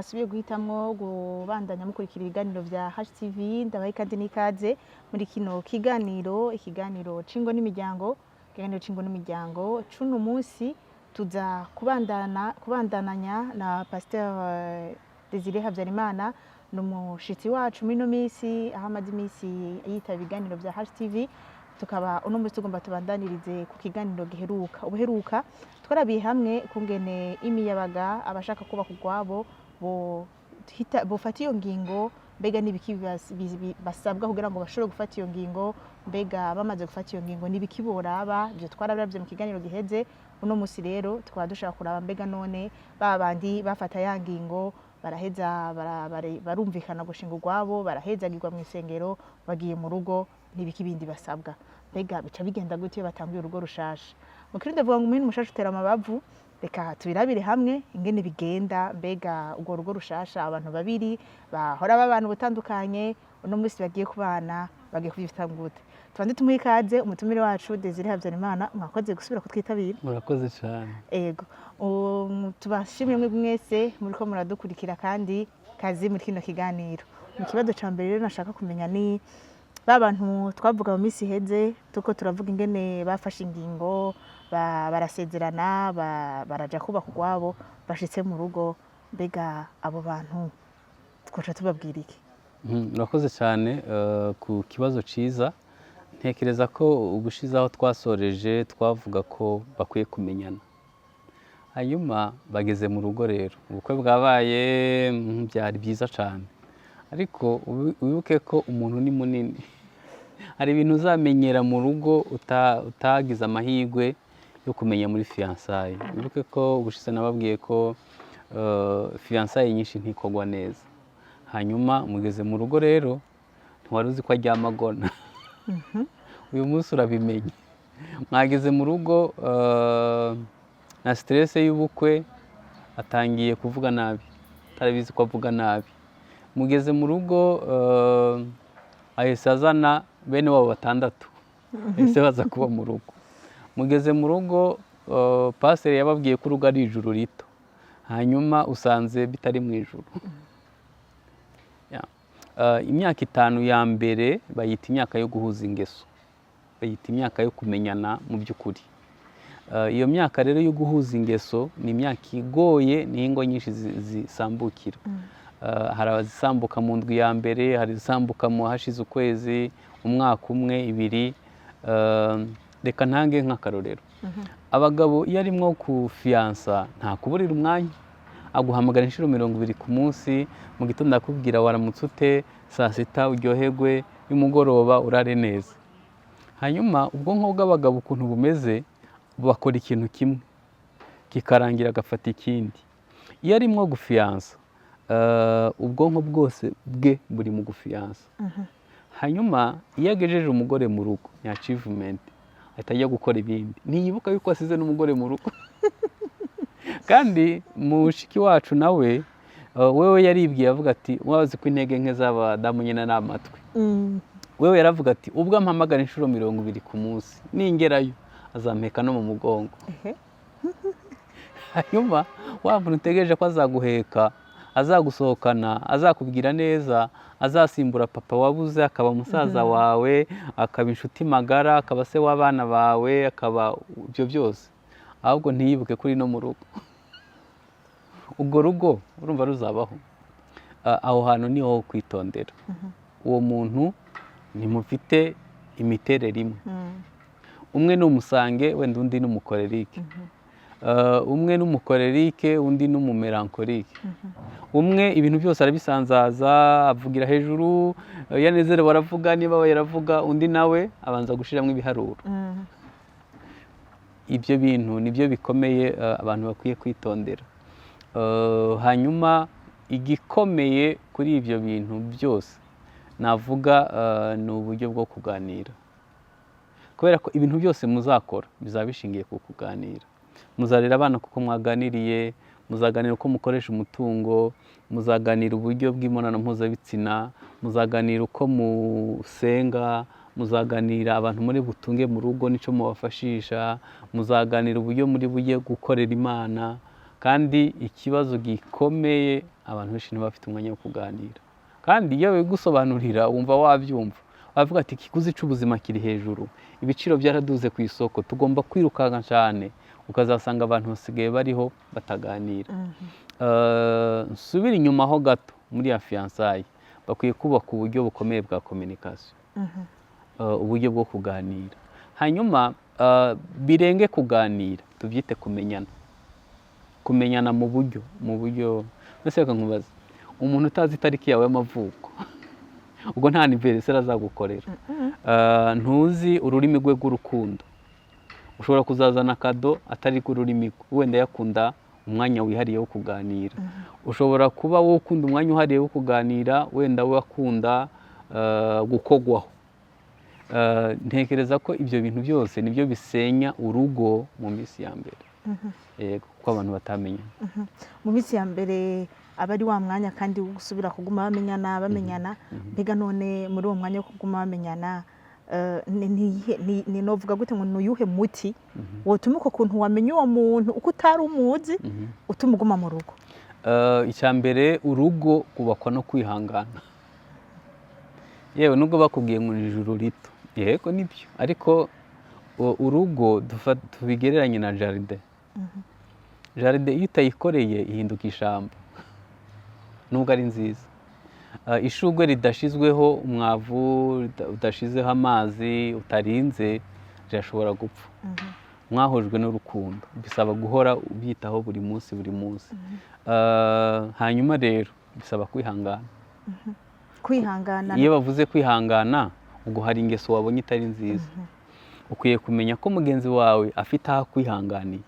Mwasubiye guhitamwo kubandanya mukurikira ibiganiro vya HTV. Ndabaha kandi n'ikaze muri kino kiganiro, ikiganiro c'ingo n'imiryango. Ikiganiro c'ingo n'imiryango c'uno munsi tuza kubandananya na Pasteur Desire Habyarimana, ni umushitsi wacu muri ino minsi, aho amaze iminsi yitaba ibiganiro vya HTV. Tukaba uno munsi tugomba tubandanirize ku kiganiro giheruka. Ubuheruka twarabiye hamwe kungene imiyabaga abashaka kubaka urwabo bofata iyo ngingo. Mbega n'ibiki basabwa kugira ngo bashobore gufata iyo ngingo? Mbega bamaze gufata iyo ngingo, n'ibiki boraba? Ibyo twarabiravye mu kiganiro giheze. Uno munsi rero tukaba dushaka kuraba, mbega none ba bandi bafata ya ngingo, baraheza barumvikana gushinga urwabo, barahezagirwa mu isengero, bagiye mu rugo, n'ibiki bindi basabwa? Mbega bica bigenda gute iyo batanguye urugo rushasha? Mu Kirundi bavuga ngo umuhini mushasha utera amabavu. Reka tubirabire hamwe ingene bigenda. Mbega urwo rugo rushasha, abantu babiri bahora babana ubutandukanye, uno munsi bagiye kubana, bagiye kuvyifata gute? Tubanze tumuhe ikaze umutumire wacu Desire Habyarimana. Mwakoze gusubira kutwitabira. Murakoze cyane. Ego. Tubashimire mwe mwese muriko muradukurikira kandi kazi muri kino kiganiro. Mu kibazo ca mbere rero nashaka kumenya ni ba bantu twavuga mu minsi iheze, tuko turavuga ingene bafashe ingingo, barasezerana, baraja kubaka urwabo, bashitse mu rugo, mbega abo bantu twoca tubabwira iki? Murakoze cyane ku kibazo ciza. Ntekereza ko ubushize aho twasoreje twavuga ko bakwiye kumenyana. Hanyuma bageze mu rugo rero, ubukwe bwabaye, byari byiza cyane, ariko wibuke ko umuntu ni munini. Hari ibintu uzamenyera mu rugo utagize amahirwe yo kumenya muri fiançailles. Wibuke ko ubushize nababwiye ko fiançailles nyinshi ntikorwa neza. Hanyuma mugeze mu rugo rero, ntiwari uzi ko aryama agona, uyu munsi urabimenye. Mwageze mu rugo, na stress y'ubukwe, atangiye kuvuga nabi utarabizi ko avuga nabi. Mugeze mu rugo, ahise azana bene wabo batandatu, ahise baza kuba mu rugo. Mugeze mu rugo, pasiteri yababwiye ko urugo ari ijuru rito, hanyuma usanze bitari mu ijuru. Imyaka 5 ya mbere bayita imyaka yo guhuza ingeso, bayita imyaka yo kumenyana mu by'ukuri. Iyo myaka rero yo guhuza ingeso ni imyaka igoye, niho ingo nyinshi zisambukira. Hari abazisambuka mu ndwi ya mbere, hari izisambuka mu hashize ukwezi, umwaka umwe, 2. Reka ntange nk'akarorero. Abagabo iyo arimo kufiyansa ntakuburira umwanya, aguhamagara inshuro 20 ku munsi. Mu gitondo akubwira waramutse ute, saa sita uryoherwe, nimugoroba urare neza. Hanyuma ubwonko bw'abagabo ukuntu bumeze, bakora ikintu kimwe kikarangira agafata ikindi. Iyo arimo gufiyansa, ubwonko bwose bwe buri mu gufiyansa. Hanyuma iyo agejeje umugore mu rugo, ni achievement, ahita ajya gukora ibindi, ntiyibuka yuko asize n'umugore mu rugo. Kandi mushiki wacu nawe, wewe yaribwiye avuga ati wazi ko intege nke z'abadamu nyine ni amatwi. Wewe yaravuga ati ubwo ampamagara inshuro 20 ku munsi, ningerayo azampeka no mu mugongo. Hanyuma wa muntu utegereje ko azaguheka, azagusohokana, azakubwira neza, azasimbura papa wabuze, akaba musaza wawe, akaba inshuti magara, akaba se w'abana bawe, akaba ibyo byose, ahubwo ntiyibuke kuri no mu rugo, urwo rugo urumva ruzabaho? Aho hantu niho ho kwitondera. Uwo muntu ntimufite imiterere imwe. Umwe ni umusanguin wenda, undi ni umucolérique. Umwe ni umucolérique, undi ni umumélancolique. Umwe ibintu byose arabisanzaza, avugira hejuru, iyo anezerewe aravuga, niba we aravuga. Undi nawe abanza gushiramo ibiharuro. Ibyo bintu nibyo bikomeye, abantu bakwiye kwitondera. Hanyuma igikomeye kuri ibyo bintu byose navuga, ni uburyo bwo kuganira, kubera ko ibintu byose muzakora bizaba bishingiye ku kuganira. Muzarera abana kuko mwaganiriye, muzaganira uko mukoresha umutungo, muzaganira uburyo bw'imibonano mpuzabitsina, muzaganira uko musenga, muzaganira abantu muri butunge mu rugo n'icyo mubafashisha, muzaganira uburyo muri bujye gukorera Imana. Kandi ikibazo gikomeye Abantu benshi ntibafite umwanya wo kuganira, kandi iyo babigusobanurira wumva wabyumva. Bavuga ati ikiguzi cy'ubuzima kiri hejuru, ibiciro byaraduze ku isoko, tugomba kwirukanka cyane. Ukazasanga abantu basigaye bariho bataganira. Nsubire inyuma ho gato muri ya fiançailles, bakwiye kubaka uburyo bukomeye bwa communication, uburyo bwo kuganira. Hanyuma birenge kuganira, tubyite kumenyana. Kumenyana mu buryo mbese, reka nkubaze, umuntu utazi itariki yawe y'amavuko, ubwo nta anniversaire azagukorera. Ntuzi ururimi rwe rw'urukundo. Ushobora kuzazana cadeau atari rw'ururimi rwe, wenda yakunda umwanya wihariye wo kuganira. Ushobora kuba wowe ukunda umwanya wihariye wo kuganira, wenda we akunda gukogwaho. Ntekereza ko ibyo bintu byose nibyo bisenya urugo mu minsi ya mbere. Yego, kuko abantu batamenyana. Mu minsi ya mbere aba ari wa mwanya kandi wo gusubira kuguma bamenyana bamenyana. Mbega none muri uwo mwanya wo kuguma bamenyana, ni novuga gute ngo ni uyuhe muti wotuma uko kuntu wamenya uwo muntu uko utari umuzi utuma uguma mu rugo? Icya mbere, urugo rwubakwa no kwihangana. Yewe, nubwo bakubwiye ngo ni ijuru rito, yego nibyo, ariko urugo tubigereranye na jardin. Jardin iyo utayikoreye ihinduka ishamba, nubwo ari nziza. Ishurwe ridashizweho umwavu, udashizeho amazi, utarinze, rirashobora gupfa. Mwahujwe n'urukundo, bisaba guhora ubyitaho buri munsi, buri munsi. Hanyuma rero bisaba kwihangana. Kwihangana. Iyo bavuze kwihangana, ubwo hari ingeso wabonye itari nziza, ukwiye kumenya ko mugenzi wawe afite aho akwihanganiye,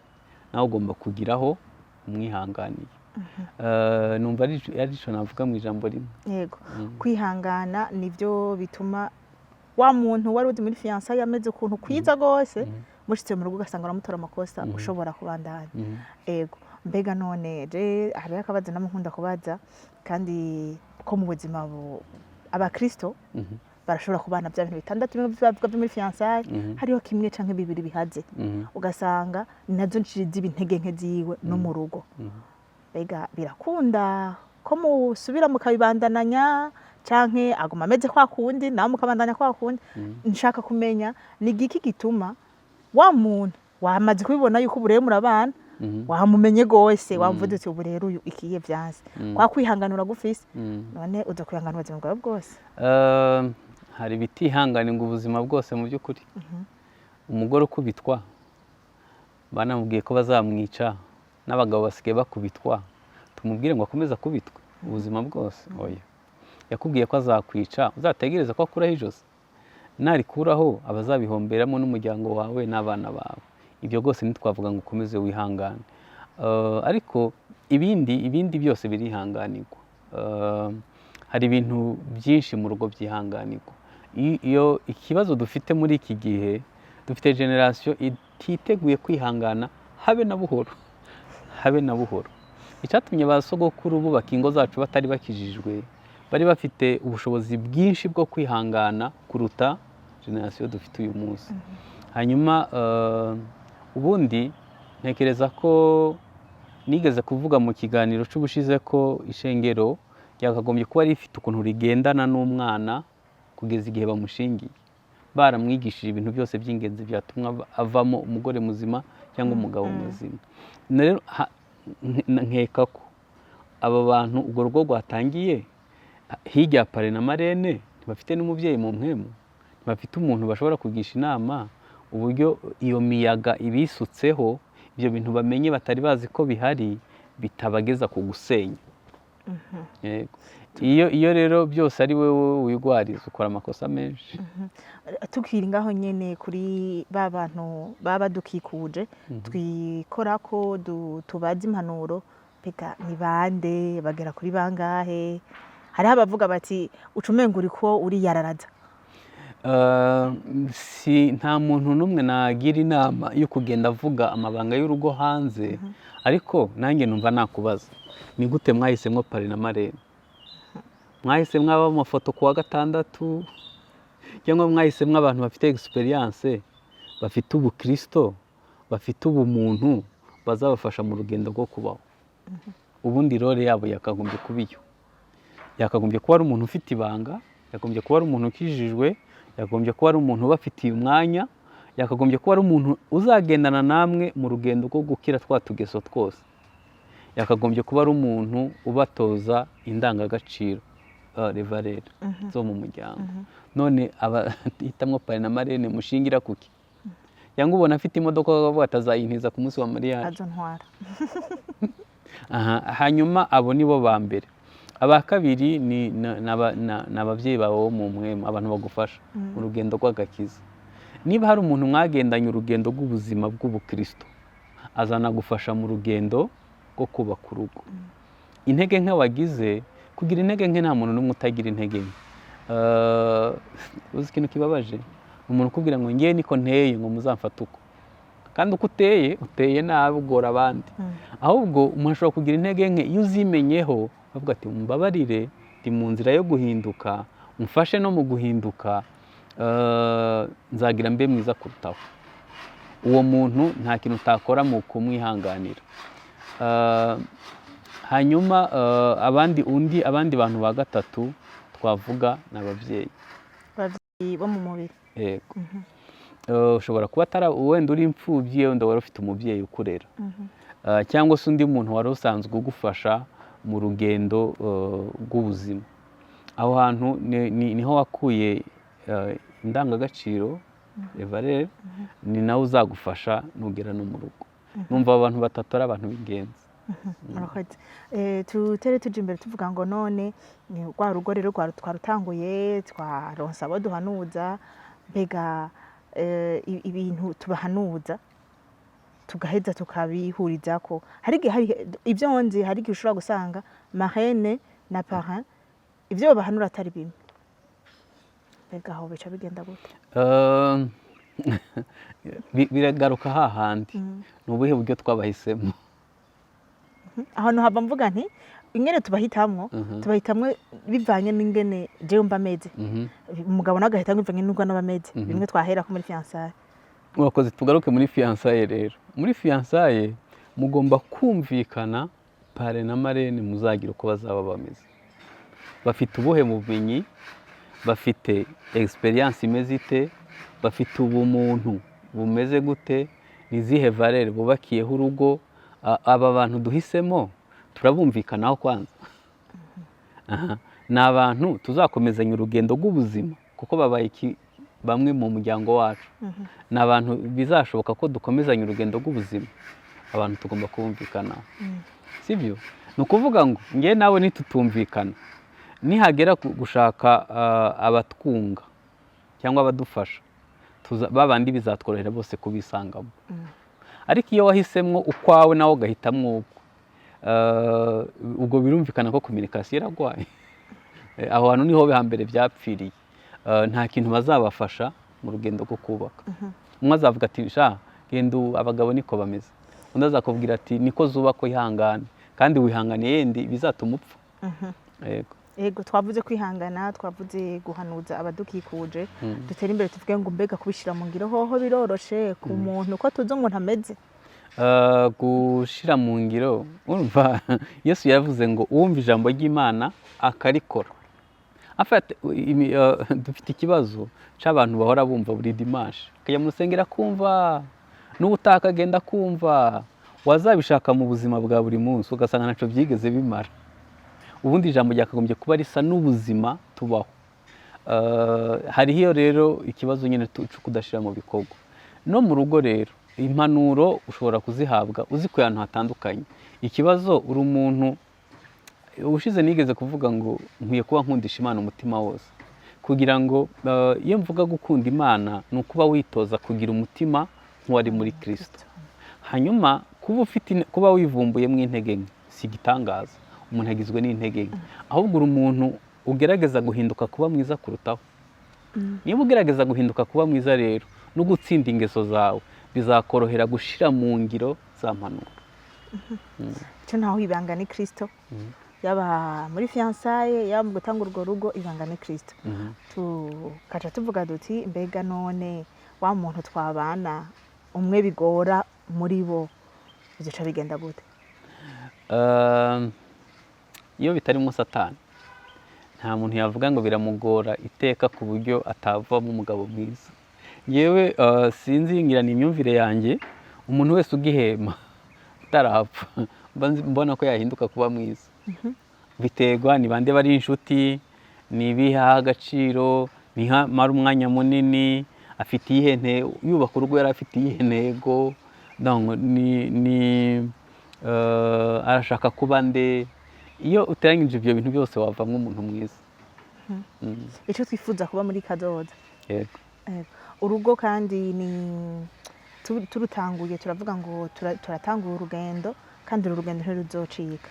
nawe ugomba kugiraho umwihanganiye. Numva ari ico navuga mu ijambo rimwe. Yego, kwihangana nibyo bituma wa muntu wari uzi muri fiançailles ameze ukuntu kwiza rwose, mushitse mu rugo ugasanga uramutora amakosa, ushobora kubandanya. Ego, mbega none je hariho akabazo namwe nkunda kubaza, kandi ko mu buzima abakristo barashobora kubana bya bintu bitandatu bimwe bavuga byo muri fiançailles, hariho kimwe canke bibiri bihaze, ugasanga ni nazo nciri ziba intege nke ziwe no mu rugo. Mbega birakunda ko musubira mukabibandananya, canke aguma ameze kwa kundi, nawe mukabandanya kwa kundi? Nshaka kumenya ni igiki gituma wa muntu wamaze kubibona yuko ubu rero murabana, wamumenye gose, wamuvuze uti ubu rero uyu ikiye vyanse, kwa kwihanganura gufise, none uza kwihangana ubuzima bwawe bwose? Hari ibitihanganirwa ubuzima bwose mu by'ukuri. Umugore ukubitwa, banamubwiye ko bazamwica, n'abagabo basigaye bakubitwa, tumubwire ngo akomeze akubitwe ubuzima bwose? Oya. Yakubwiye ko azakwica, uzategereze ko akuraho ijosi? Narikuraho, abazabihomberamo n'umuryango wawe n'abana bawe. Ibyo rwose ntitwavuga ngo ukomeze wihangane. Ariko ibindi byose birihanganirwa. Hari ibintu byinshi mu rugo byihanganirwa. Iyo ikibazo dufite muri iki gihe, dufite génération ititeguye kwihangana habe na buhoro, habe na buhoro. Icyatumye ba sogokuru bubaka ingo zacu batari bakijijwe, bari bafite ubushobozi bwinshi bwo kwihangana kuruta génération dufite uyu munsi. Hanyuma ubundi ntekereza ko nigeze kuvuga mu kiganiro cy'ubushize ko ishengero ryakagombye kuba rifite ukuntu rigendana n'umwana kugeza igihe bamushingiye, baramwigishije ibintu byose by'ingenzi byatuma avamo umugore muzima cyangwa umugabo muzima. Rero nkeka ko aba bantu urwo rugo rwatangiye hirya ya parrain na marraine, ntibafite n'umubyeyi mu mpemu, ntibafite umuntu bashobora kugisha inama uburyo iyo miyaga ibisutseho, ibyo bintu bamenye batari bazi ko bihari, bitabageza ku gusenya. Yego. Iyo rero byose ari wowe wigwariza, ukora amakosa menshi. Tukiri ngaho nyene kuri ba bantu baba badukikuje twikora ko tubaza impanuro, mbega ni bande, bagera kuri bangahe? Hariho abavuga bati uca umenga uriko uriyararaza. Si nta muntu n'umwe nagira inama yo kugenda avuga amabanga y'urugo hanze, ariko nanjye numva nakubaza: ni gute mwahisemwo parrain na marraine? Mwahisemwo ab'amafoto ku wa gatandatu, cyangwa mwahisemwo abantu bafite expérience, bafite ubukristo, bafite ubumuntu, bazabafasha mu rugendo rwo kubaho? Ubundi role yabo yakagombye kuba iyo, yakagombye kuba ari umuntu ufite ibanga, yakagombye kuba ari umuntu ukijijwe, yakagombye kuba ari umuntu ubafitiye umwanya, yakagombye kuba ari umuntu uzagendana namwe mu rugendo rwo gukira twa tugeso twose, yakagombye kuba ari umuntu ubatoza indangagaciro, les valeurs zo mu muryango. None abahitamwo parrain na marraine mushingira kuki? Cyangwa ubona afite imodoka bakavuga atazayintiza ku munsi wa mariage? Azontwara. Aha, hanyuma abo ni bo ba mbere. Aba kabiri ni ababyeyi bawe bo mu mpwemu, abantu bagufasha mu rugendo rw'agakiza. Niba hari umuntu mwagendanye urugendo rw'ubuzima bw'ubukristo, azanagufasha mu rugendo rwo kubaka urugo. Intege nke wagize, kugira intege nke, nta muntu n'umwe utagira intege nke. Uzi ikintu kibabaje? Umuntu ukubwira ngo ngewe niko nteye, ngo muzamfate uko, kandi uko uteye, uteye nabi, ugora abandi. Ahubwo umuntu ashobora kugira intege nke, iyo uzimenyeho avuga ati: "Mumbabarire, ndi mu nzira yo guhinduka, umfashe no mu guhinduka, nzagira mbe mwiza kurutaho." Uwo muntu nta kintu utakora mu kumwihanganira. Hanyuma abandi undi abandi bantu ba gatatu twavuga ni ababyeyi. Ababyeyi bo mu mubiri? Yego. Ushobora kuba atari wenda uri imfubyi, wenda wari ufite umubyeyi ukurera, cyangwa se undi muntu wari usanzwe ugufasha mu rugendo rw'ubuzima. Aho hantu niho wakuye indangagaciro, valeurs, ni nawe uzagufasha nugera no mu rugo. Numva abo bantu batatu ari abantu b'ingenzi. Murakoze. Tutere tuja imbere, tuvuga ngo none ni rwa rugo rero twarutanguye, twaronse abo duhanuza. Mbega ibintu tubahanuza tugaheza tukabihurizako, hari igihe hari ibyo nzi, hari igihe ushobora gusanga marraine na parrain ibyo babahanura atari bimwe. Mbega aho bica bigenda gute? Biragaruka hahandi: ni ubuhe buryo twabahisemo? Ahantu hava mvuga nti ingene tubahitamwo, tubahitamwo bivanye n'ingene jewe mba meze, umugabo nawe agahitamwo bivanye n'uko aba ameze, bimwe twahera ko muri fiançailles. Murakoze. Tugaruke muri fiançailles rero. Muri fiançailles mugomba kumvikana parrain na marraine muzagira uko bazaba bameze, bafite ubuhe bumenyi, bafite expérience imeze ite, bafite ubumuntu bumeze gute, ni izihe valeurs bubakiyeho urugo. Aba bantu duhisemo turabumvikanaho kwanza? Aha. Ni abantu tuzakomezanya urugendo rw'ubuzima, kuko babaye bamwe mu muryango wacu. Ni abantu bizashoboka ko dukomezanya urugendo rw'ubuzima. Abantu tugomba kubumvikanaho, sibyo? Ni ukuvuga ngo ngewe nawe nitutumvikana, nihagera gushaka abatwunga cyangwa abadufasha, ba bandi bizatworohera bose kubisangamo. Ariko iyo wahisemwo ukwawe nawe ugahitamwo ukwe, ubwo birumvikana ko communication iragwaye. Aho hantu niho hambere byapfiriye. Nta kintu bazabafasha mu rugendo rwo kubaka. Umwe azavuga ati: "Sha genda, abagabo niko bameze." Undi azakubwira ati: "Niko zubakwa, ihangane." Kandi wihanganiye yendi bizatuma upfa. Yego. Yego, twavuze kwihangana, twavuze guhanuza abadukikuje. Dutere imbere tuvuge ngo mbega kubishyira mu ngiro hoho biroroshe ku muntu uko tuzi umuntu ameze? Gushira mu ngiro, urumva Yesu yavuze ngo uwumva ijambo ry'Imana akarikora. En fait, dufite ikibazo c'abantu bahora bumva buri dimanche, akajya mu rusengero akumva, n'ubutaha akagenda akumva, wazabishaka mu buzima bwa buri munsi ugasanga ntaco byigeze bimara. Ubundi ijambo ryakagombye kuba risa n'ubuzima tubaho. Hariho iyo rero ikibazo nyine cyo kudashyira mu bikorwa. No mu rugo rero, impanuro ushobora kuzihabwa uzikuye ahantu hatandukanye. Ikibazo, uri umuntu, ubushize nigeze kuvuga ngo nkwiye kuba nkundisha Imana umutima wose, kugira ngo iyo mvuga gukunda Imana ni ukuba witoza kugira umutima nk'uwari muri Kirisito. Hanyuma kuba ufite kuba wivumbuyemo intege nke si igitangaza, umuntu agizwe n'intege nke. Ahubwo uri umuntu ugerageza guhinduka kuba mwiza kurutaho. Niba ugerageza guhinduka kuba mwiza rero no gutsinda ingeso zawe, bizakorohera gushyira mu ngiro za mpanuro. Icyo ntaho ibanga ni Kirisito, yaba muri fiançailles, yaba mu gutanga urwo rugo, ibanga ni Kirisito. Tukaca tuvuga duti mbega none wa muntu twabana umwe bigora muri bo, bizoca bigenda gute? Iyo bitarimo Satani, nta muntu yavuga ngo biramugora iteka ku buryo atavamo umugabo mwiza. Yewe, sinzi, ngira ni imyumvire yanjye, umuntu wese ugihema utarapfa, mba mbona ko yahinduka kuba mwiza. Biterwa ni bande bari inshuti, ni ibihe aha agaciro, niho amara umwanya munini, afite iyihe ntego, yubaka urugo yari afite iyihe ntego, donc ni arashaka kuba nde. Iyo uteranyije ibyo bintu byose, wavamo umuntu mwiza. Icyo twifuza kuba muri kazoza. Yego. Yego. Urugo kandi ni turutanguye turavuga ngo turatangura urugendo, kandi uru rugendo ntiruzocika.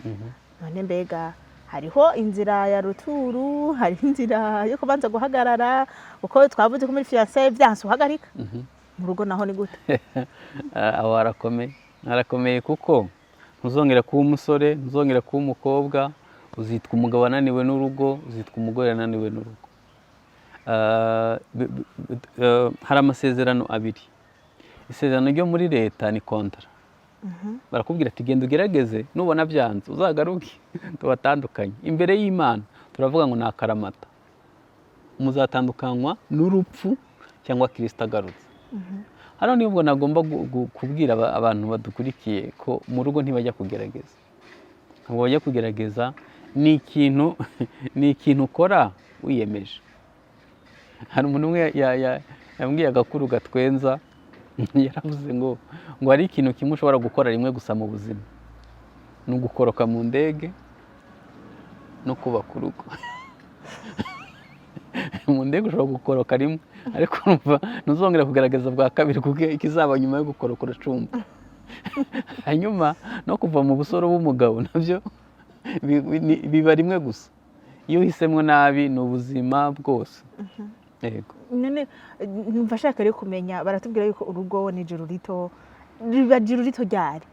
None mbega hariho inzira ya retour, hariho inzira yo kubanza guhagarara? Kuko twavuze ko muri fiançailles vyanse uhagarika. Mu rugo naho ni gute? Aho harakomeye, harakomeye, kuko ntuzongera kuba umusore, ntuzongera kuba umukobwa, uzitwa umugabo ananiwe n'urugo, uzitwa umugore ananiwe n'urugo. Hari amasezerano abiri. Isezerano ryo muri leta ni contrat, barakubwira ati: "Genda ugerageze, nubona byanze uzagaruke tubatandukanye." Imbere y'Imana turavuga ngo ni akaramata, muzatandukanywa n'urupfu cyangwa Kirisita agarutse. Hano nibwo nagomba kubwira abantu badukurikiye ko mu rugo ntibajya kugerageza, ntabwo bajya kugerageza. Ni ikintu ukora wiyemeje. Hari umuntu umwe yambwiye agakuru gatwenza. Yaravuze ngo hari ikintu kimwe ushobora gukora rimwe gusa mu buzima, ni ugukoroka mu ndege no kubaka urugo. Mu ndege ushobora gukoroka rimwe, ariko urumva ntuzongera kugaragaza bwa kabiri, kuko ikizaba nyuma yo gukoroka uracumba. Hanyuma no kuva mu busore bw'umugabo nabyo biba rimwe gusa. Iyo uhisemo nabi, ni ubuzima bwose. Yego. None numva ashaka rero kumenya, baratubwira yuko urugo ni ijuru rito. Riba ijuru rito ryari?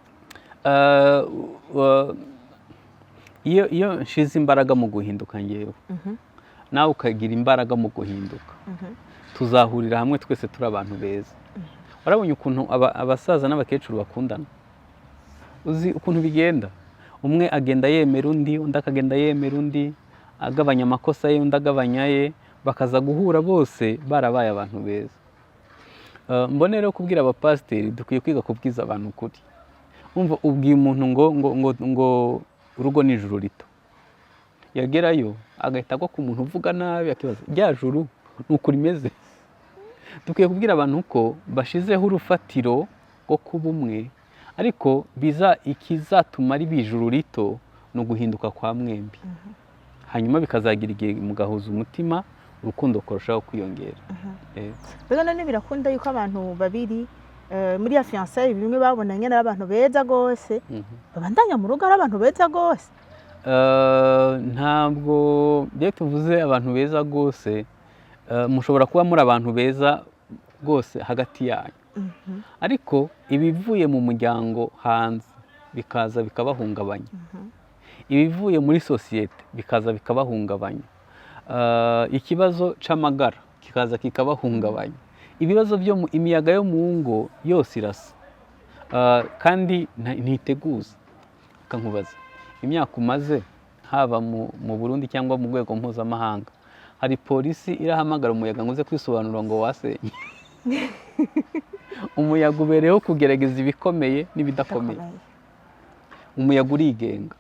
Iyo nshize imbaraga mu guhinduka ngewe, nawe ukagira imbaraga mu guhinduka, tuzahurira hamwe twese turi abantu beza. Warabonye ukuntu abasaza n'abakecuru bakundana? Uzi ukuntu bigenda? Umwe agenda yemera undi, undi akagenda yemera undi, agabanya amakosa ye, undi agabanya ye, bakaza guhura bose barabaye abantu beza. Mbone rero kubwira abapasiteri, dukwiye kwiga kubwiza abantu ukuri. Umva, ubwiye umuntu ngo urugo ni ijuru rito, yagerayo agahita agwa ku muntu uvuga nabi, akibaza rya juru ni uku rimeze. Dukwiye kubwira abantu ko bashizeho urufatiro rwo kuba umwe, ariko biza ikizatuma riba ijuru rito ni uguhinduka kwa mwembi, hanyuma bikazagira igihe mugahuza umutima, urukundo kurushaho kwiyongera. Mbega none birakunda yuko abantu babiri muri ya fiançailles bimwe babonanye ari abantu beza gose, babandanya mu rugo ari abantu beza gose? Ntabwo iyo tuvuze abantu beza rwose, mushobora kuba muri abantu beza rwose hagati yanyu, ariko ibivuye mu muryango hanze bikaza bikabahungabanya, ibivuye muri sosiyete bikaza bikabahungabanya, ikibazo c'amagara kikaza kikabahungabanya, ibibazo byo mu imiyaga yo mu ngo yose irasa. Kandi ntiteguza. Reka nkubaze, imyaka umaze haba mu Burundi cyangwa mu rwego mpuzamahanga, hari polisi irahamagara umuyaga ngo uze kwisobanura ngo wasenye? Umuyaga ubereyeho kugerageza ibikomeye n'ibidakomeye. Umuyaga urigenga.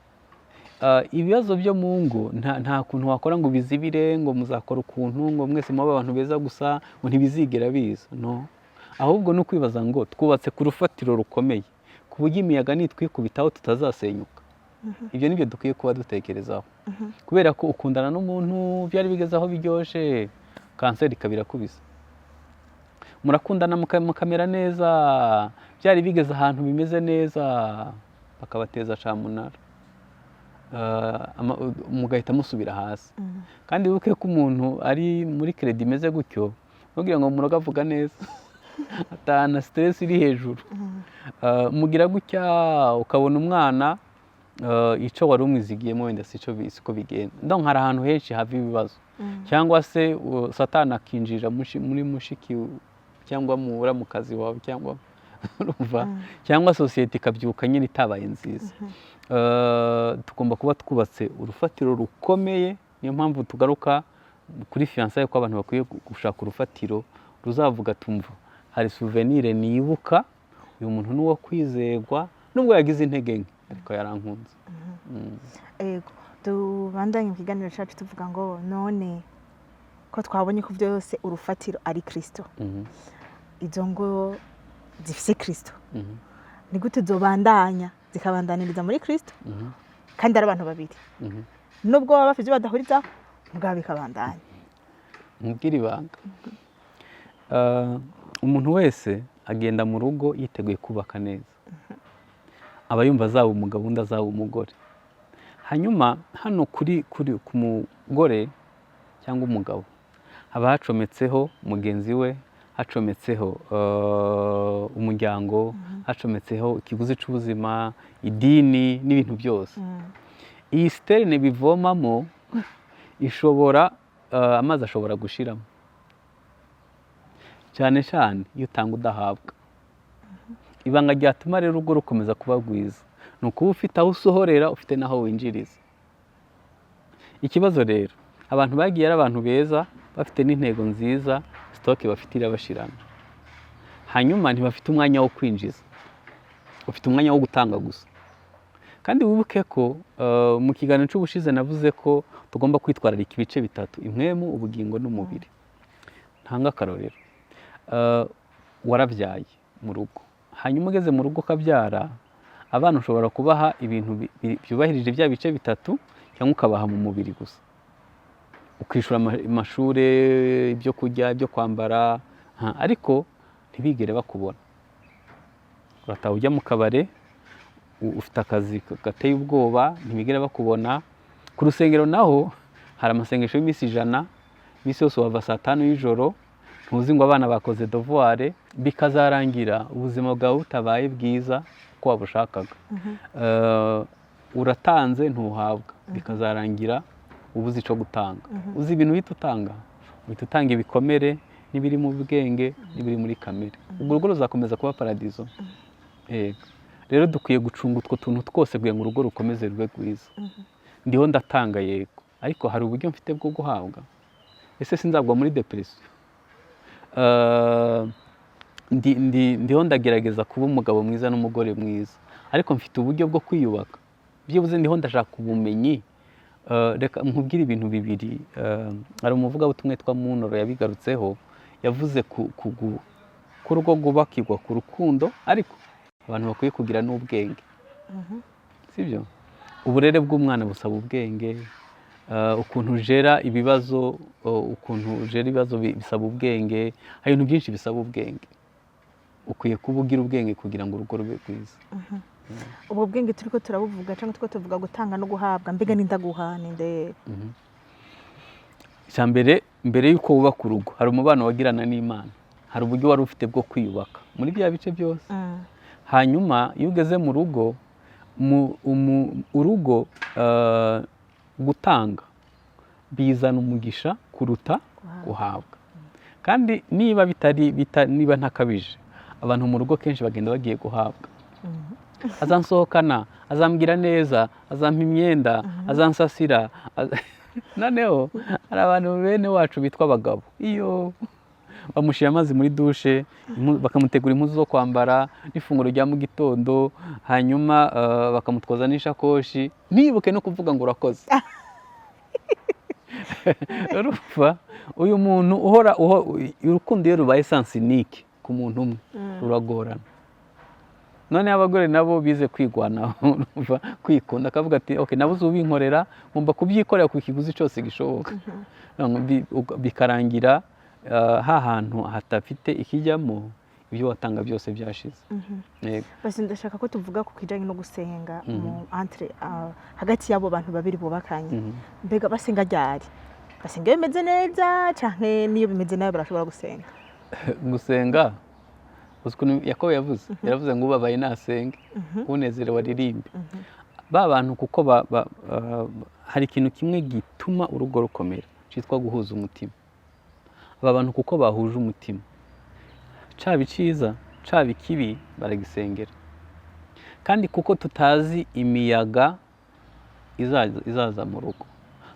Ibibazo byo mu ngo nta kuntu wakora ngo ubizibire, ngo muzakora ukuntu ngo mwese mube abantu beza gusa, ngo ntibizigera biza. No, ahubwo ni ukwibaza ngo twubatse ku rufatiro rukomeye ku buryo imiyaga nitwikubitaho tutazasenyuka. Ibyo nibyo dukwiye kuba dutekerezaho, kubera ko ukundana n'umuntu byari bigeze aho biryoshye, kanseri ikaba irakubise. Murakundana, mukamera neza, byari bigeze ahantu bimeze neza, bakabateza camunara, mugahita musubira hasi. Kandi wibuke ko umuntu ari muri crédit imeze gutyo, ntugire ngo muroga avuga neza, atahana stress iri hejuru. Mugira gutya ukabona umwana, icyo wari umwizigiyemo wenda siko bigenda. Donc hari ahantu henshi hava ibibazo, cyangwa se Satani akinjira muri mushiki cyangwa mu muramukazi wawe, cyangwa urumva, cyangwa sosiyete ikabyuka nyine itabaye nziza. Tugomba kuba twubatse urufatiro rukomeye. Niyo mpamvu tugaruka kuri fiançailles, ko abantu bakwiye gushaka urufatiro ruzavuga tumva hari souvenir nibuka, uyu muntu ni uwo kwizerwa nubwo yagize intege nke, ariko yarankunze. Ego, tubandanye mu kiganiro cyacu tuvuga ngo none ko twabonye ko byose urufatiro ari Kristo, izo ngo zifise Kristo, ni gute zobandanya zikabandaniriza muri Kristo kandi ari abantu babiri, nubwo baba bafite ibyo badahurizaho, mugabo bikabandanya? Nkubwire ibanga. Umuntu wese agenda mu rugo yiteguye kubaka neza, aba yumva azaba umugabo, undi azaba umugore. Hanyuma hano kuri ku mugore cyangwa umugabo haba hacometseho mugenzi we, hacometseho umuryango, hacometseho ikiguzi cy'ubuzima, idini n'ibintu byose. Iyi citerne bivomamo ishobora amazi ashobora gushiramo, cyane cyane iyo utanga udahabwa. Ibanga ryatuma rero urugo rukomeza kuba rwiza ni ukuba ufite aho usohorera, ufite n'aho winjiriza. Ikibazo rero, abantu bagiye ari abantu beza, bafite n'intego nziza, stock bafite irabashirana, hanyuma ntibafite umwanya wo kwinjiza, ufite umwanya wo gutanga gusa. Kandi wibuke ko mu kiganiro cy'ubushize navuze ko tugomba kwitwararika ibice bitatu: impwemu, ubugingo n'umubiri. Ntanga akarorero. Warabyaye mu rugo, hanyuma ugeze mu rugo ukabyara abana, ushobora kubaha ibintu byubahirije bya bice bitatu, cyangwa ukabaha mu mubiri gusa, ukishyura amashuri, ibyo kurya, ibyo kwambara, ariko ntibigere bakubona. Urataha ujya mu kabare, ufite akazi gateye ubwoba, ntibigera bakubona. Ku rusengero naho hari amasengesho y'iminsi 100, iminsi yose wava saa 5 y'ijoro, ntuzi ngo abana bakoze devoir, bikazarangira ubuzima bwawe butabaye bwiza uko wabushakaga. Uratanze ntuhabwa, bikazarangira ubuze icyo gutanga. Uzi ibintu uhita utanga? Uhita utanga ibikomere n'ibiri mu bwenge n'ibiri muri kamere. Ubwo urugo ruzakomeza kuba paradizo? Yego. Rero dukwiye gucunga utwo tuntu twose kugira ngo urugo rukomeze rube rwiza. Ndiho ndatanga, yego, ariko hari uburyo mfite bwo guhabwa? Ese sinzagwa muri dépression? Ndiho ndagerageza kuba umugabo mwiza n'umugore mwiza, ariko mfite uburyo bwo kwiyubaka? Byibuze ndiho ndashaka ubumenyi. Reka nkubwire ibintu bibiri. Hari umuvugabutumwa witwa Munoro yabigarutseho, yavuze ku rugo rwubakirwa ku rukundo, ariko abantu bakwiye kugira n'ubwenge, sibyo? Uburere bw'umwana busaba ubwenge, ukuntu ujera ibibazo, ukuntu ujera ibibazo bisaba ubwenge. Hari ibintu byinshi bisaba ubwenge. Ukwiye kuba ugira ubwenge kugira ngo urugo rube rwiza. Ubwo bwenge turiko turabuvuga cyangwa turiko tuvuga gutanga no guhabwa, mbega nindaguha ninde? Icya mbere, mbere y'uko wubaka urugo, hari umubano wagirana n'Imana, hari uburyo wari ufite bwo kwiyubaka muri bya bice byose. Hanyuma iyo ugeze mu rugo, urugo gutanga bizana umugisha kuruta guhabwa. Kandi niba bitari niba ntakabije, abantu mu rugo kenshi bagenda bagiye guhabwa. Azansohokana, azambwira neza, azampa imyenda, azansasira. Noneho hari abantu bene wacu bitwa abagabo, iyo bamushyira amazi muri douche, bakamutegura impuzu zo kwambara n'ifunguro rya mu gitondo, hanyuma bakamutwaza n'ishakoshi, ntibuke no kuvuga ngo urakoze. Urumva uyu muntu uhora urukundo iyo rubaye sens unique ku muntu umwe, ruragorana. Noneho abagore nabo bize kwigwanaho, urumva, kwikunda, akavuga ati ok, nabuze ubinkorera, ngomba kubyikorera ku kiguzi cyose gishoboka. Bikarangira ha hantu hatafite ikijyamo, ibyo watanga byose byashize. Yego. Basi ndashaka ko tuvuga ku kijanye no gusenga mu entre hagati y'abo bantu babiri bubakanye. Mbega basenga ryari? Basenga iyo bimeze neza canke niyo bimeze nabi barashobora gusenga? Gusenga, uzi ukuntu Yakobo yavuze? Yaravuze ngo ubabaye nasenge, unezerewe aririmbe. Ba bantu kuko hari ikintu kimwe gituma urugo rukomera cyitwa guhuza umutima. Aba bantu kuko bahuje umutima, caba iciza caba ikibi, baragisengera. Kandi kuko tutazi imiyaga izaza mu rugo,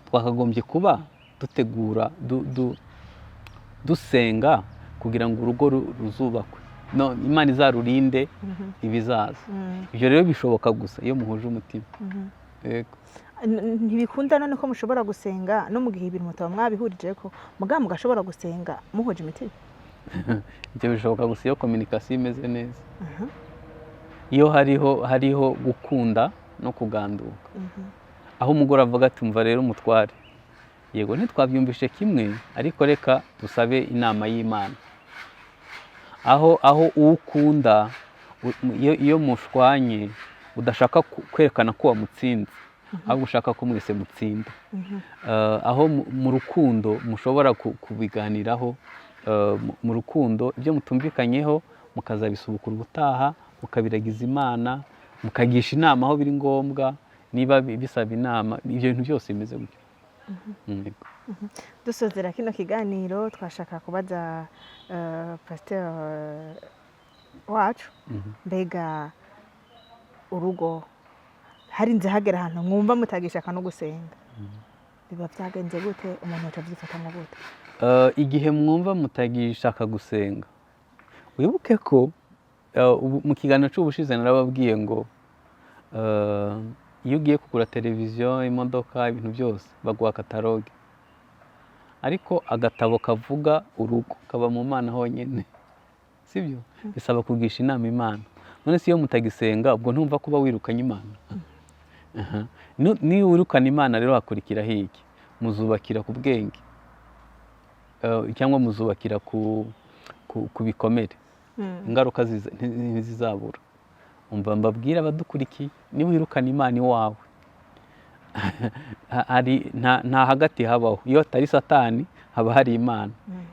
twakagombye kuba dutegura, dusenga kugira ngo urugo ruzubakwe, no, Imana izarurinde ibizaza. Ibyo rero bishoboka gusa iyo muhuje umutima. Yego. Ntibikunda none ko mushobora gusenga no mu gihe ibintu mutaba mwabihurije ko mugabo mugashobora gusenga muhuje imitima? Ibyo bishoboka gusa iyo communication imeze neza, iyo hariho gukunda no kuganduka, aho umugore avuga ati: "Umva rero umutware, yego ntitwabyumvishe kimwe, ariko reka dusabe inama y'Imana." Aho uwo ukunda, iyo mushwanye udashaka kwerekana ko wamutsinze, ahubwo ushaka ko mwese mutsinda. Aho mu rukundo mushobora kubiganiraho, mu rukundo, ibyo mutumvikanyeho mukazabisubukura ubutaha, mukabiragiza Imana, mukagisha inama aho biri ngombwa, niba bisaba inama. Ibyo bintu byose bimeze gutyo. Yego. Dusozera kino kiganiro, twashaka kubaza pasiteri wacu, mbega urugo harinze hagera ahantu mwumva mutagishaka no gusenga, biba byagenze gute? Umuntu aca abyifatamo gute? Igihe mwumva mutagishaka gusenga, wibuke ko mu kiganiro cy'ubushize narababwiye ngo iyo ugiye kugura televiziyo, imodoka, ibintu byose baguha catalogue, ariko agatabo kavuga urugo kaba mu Mana honyine, sibyo? Bisaba kugisha inama Imana. None se iyo mutagisenga, ubwo ntumva kuba wirukanye Imana? Aha. Niyo wirukana Imana rero, hakurikiraho iki? Muzubakira ku bwenge cyangwa muzubakira ku bikomere? Ingaruka ntizizabura. Umva mbabwire abadukurikiye, niba wirukana Imana iwawe, nta hagati habaho. Iyo hatari Satani haba hari Imana.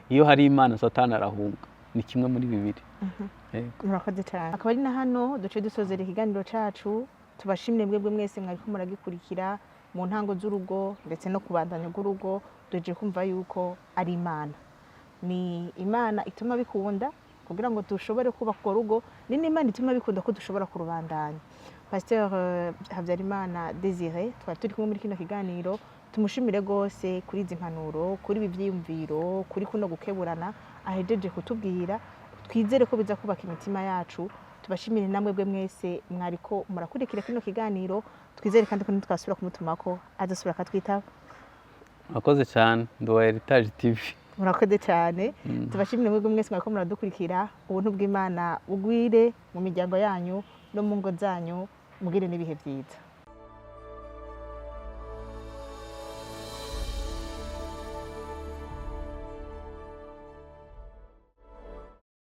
Iyo hari Imana, Satani arahunga. Ni kimwe muri bibiri. Yego. Murakoze cyane. Akaba ari na hano duce dusozera ikiganiro cacu. Tubashimire mwebwe mwese mwariko muragikurikira. Mu ntango z'urugo ndetse no kubandanya rw'urugo, duhejeje kumva yuko ari Imana, ni Imana ituma bikunda kugira ngo dushobore kubaka urwo rugo, ni n'Imana ituma bikunda ko dushobora kurubandanya. Pasteur Habyarimana Désiré twari turi kumwe muri kino kiganiro, tumushimire rwose kuri izi mpanuro, kuri ibi byiyumviro, kuri kuno gukeburana ahejeje kutubwira. Twizere ko biza kubaka imitima yacu. Tubashimire namwe bwe mwese mwariko murakurikira kino kiganiro. Twizere kandi ko nitwasubira kumutumako azasubira akatwitaba. Murakoze cyane, ndi uwa Heritage TV. Murakoze cyane. Tubashimire mwebwe mwese mwariko muradukurikira. Ubuntu bw'Imana bugwire mu miryango yanyu no mu ngo zanyu. Mugire n'ibihe byiza.